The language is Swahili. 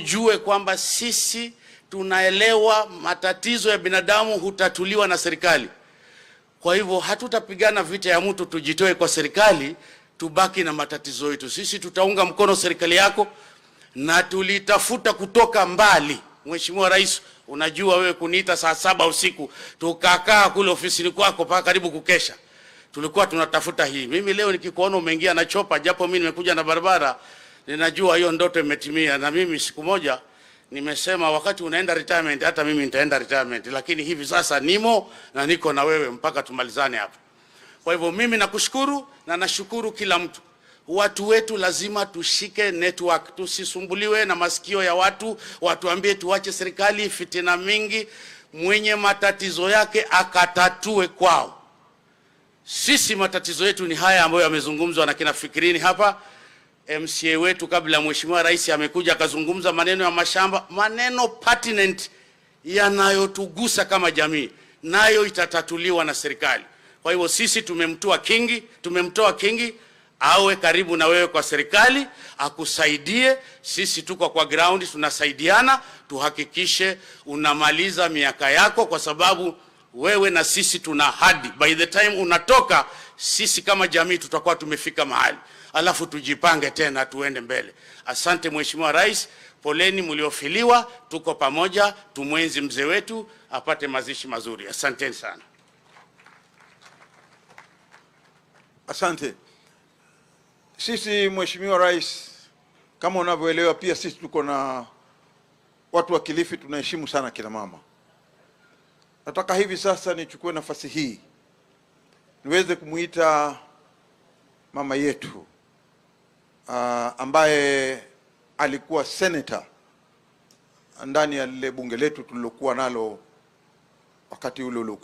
ujue kwamba sisi tunaelewa matatizo ya binadamu hutatuliwa na serikali. Kwa hivyo hatutapigana vita ya mtu tujitoe kwa serikali tubaki na matatizo yetu. Sisi tutaunga mkono serikali yako na tulitafuta kutoka mbali. Mheshimiwa Rais, unajua wewe kuniita saa 7 usiku tukakaa kule ofisini kwako paka karibu kukesha, tulikuwa tunatafuta hii. Mimi leo nikikuona umeingia na chopa, japo mimi nimekuja na barabara, ninajua hiyo ndoto imetimia. Na mimi siku moja nimesema wakati unaenda retirement, hata mimi nitaenda retirement, lakini hivi sasa nimo na niko na wewe mpaka tumalizane hapa. Kwa hivyo mimi nakushukuru na nashukuru kila mtu. Watu wetu lazima tushike network, tusisumbuliwe na masikio ya watu watuambie tuache serikali, fitina mingi. Mwenye matatizo yake akatatue kwao. Sisi matatizo yetu ni haya ambayo yamezungumzwa na kina Fikirini hapa. MCA wetu kabla Mheshimiwa Rais amekuja akazungumza maneno ya mashamba, maneno pertinent yanayotugusa kama jamii, nayo itatatuliwa na serikali. Kwa hivyo sisi tumemtoa Kingi awe karibu na wewe kwa serikali akusaidie. Sisi tuko kwa ground, tunasaidiana tuhakikishe unamaliza miaka yako, kwa sababu wewe na sisi tuna ahadi. By the time unatoka, sisi kama jamii tutakuwa tumefika mahali, alafu tujipange tena tuende mbele. Asante Mheshimiwa Rais, poleni mliofiliwa, tuko pamoja, tumwenzi mzee wetu apate mazishi mazuri. Asanteni sana. Asante. Sisi Mheshimiwa Rais, kama unavyoelewa pia sisi tuko na watu wa Kilifi, tunaheshimu sana kina mama. Nataka hivi sasa nichukue nafasi hii niweze kumuita mama yetu ambaye alikuwa senator ndani ya lile bunge letu tulilokuwa nalo wakati ule uliokwisha.